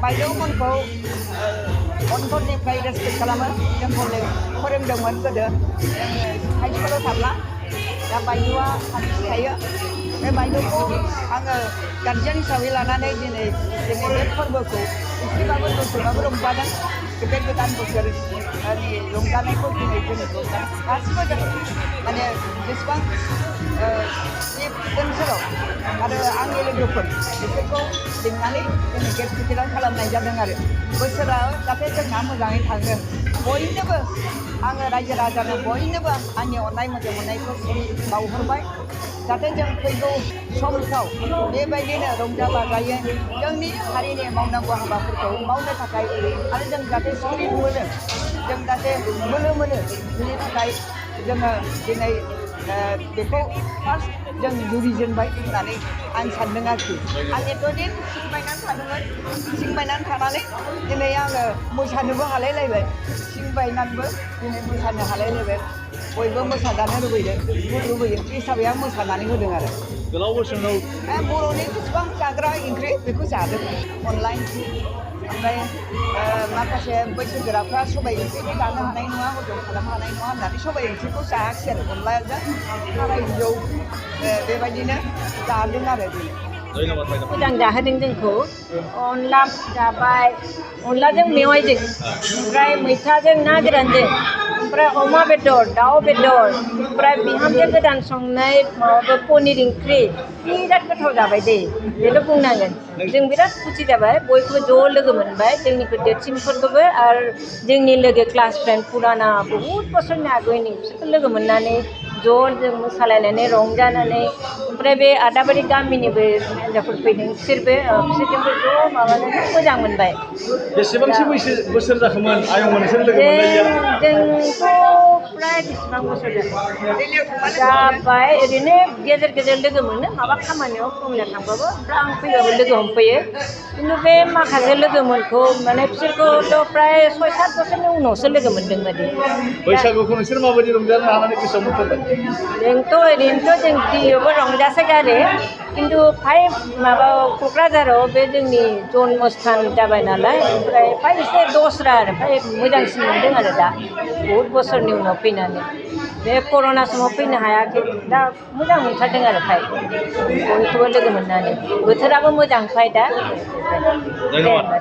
बायद'मोनखौ अनफोरनिफ्राय respect खालामो जोंखौ फोरोंदोंमोन गोदो हाइ स्कुलाव थाब्ला दा बायद'आ खाथि थायो बे बायद'खौ आङो गार्जियान हिसाबै लानानै दिनै जोंनि बे फोरबोखौ एसेबाबो दसेबाबो रंजादों बे गोदान बोसोरनि रंजानायखौ दिनै जों गासिबो जों माने जेसेबां ओनसोलाव आरो आंनि लोगोफोर बिसोरखौ लिंनानै जोङो गेट टुगेदार खालामनाय जादों आरो बोसोरा जाहाथे जोंहा मोजाङै थाङो बयनोबो आङो रायजो राजानो बयनोबो आंनि अननाय मोजां मोननायखौ बावहरबाय जाहाथे जों फैगौ समफ्राव बेबायदिनो रंजा बाजायै जोंनि हारिनि मावनांगौ हाबाफोरखौ मावनो थाखाय आरो जों जाहाथे स्पिरिट मोनो जों जाहाथे बोलो मोनो बिनि थाखाय जोङो दिनै बेखौ फार्स्ट जों जुरिजेनबाय होननानै आं सानदों आरोखि आं एथ'दिन सिंबायनानै थादोंमोन सिंबायनानै थानानै दिनै आङो मोसानोबो हालायलायबाय सिंबायनानैबो दिनै मोसानो हालायलायबाय बयबो मोसाजानो लुबैयो बे हिसाबै आं मोसानानै होदों आरो गोलाव बोसोराव बर'नि जेसेबां जाग्रा ओंख्रि बेखौ जादों अनला ओंख्रि ओमफ्राय माखासे बैसोगोराफ्रा सबाइ ओंख्रिखौ जानो हानाय नङा हजम खालामनो हानाय नङा होननानै सबाइ ओंख्रिखौ जायाखिसै आरो अनलाजों खाराय बिजौ बेबायदिनो जादों आरो दिनै मोजां जाहोदों जोंखौ अनला जाबाय अनलाजों मेवाइजों ओमफ्राय मैथाजों ना गोरानजों ओमफ्राय अमा बेदर दाउ बेदर ओमफ्राय बिहामजो गोदान संनाय माबाबो पनिर ओंख्रि बिराद गोथाव जाबाय दे बेल' बुंनांगोन जों बिराद खुसि जाबाय बयखौबो ज' लोगो मोनबाय जोंनिखौ देरसिनफोरखौबो आरो जोंनि लोगो क्लास फ्रेन्ड फुराना बहुद बोसोरनि आगोलनि बिसोरखौ लोगो मोननानै ज' जों मोसालायनानै रंजानानै ओमफ्राय बे आदाबारि गामिनिबो हिन्जावफोर फैदों बिसोरजोंबो ज' माबानानै मोजां मोनबाय बेसेबांसो बोसोर जाखोमोन आयंमोन नोंसोर लोगो मोनलायिया जोंथ' फ्राय बेसेबां बोसोर जाबाय ओरैनो गेजेर गेजेर लोगो मोनो माबा खामानियाव फुंनो थांबाबो ओमफ्राय आं फैबाबो लोगो हमफैयो खिन्थु बे माखासे लोगोमोनखौ माने बिसोरखौथ' फ्राय 6-7 बोसोरनि उनावसो लोगो मोनदों बादि बैसागुखौ नोंसोर माबायदि रंजानो हानानै गोसोआव मोनथारबाय जोंथ' ओरैनोथ' जों दैयावबो रंजासोगारो खिन्थु माबा क'क्राझाराव बे जोंनि जन्मस्थान जाबाय नालाय ओमफ्राय एसे दस्रा आरो मोजांसिन मोनदों आरो दा बहुद बोसोरनि उनाव फैनानै बे कर'ना समाव फैनो हायाखै दा मोजां मोनथारदों आरो बयखौबो लोगो मोननानै बोथोराबो मोजां दा दे होनबा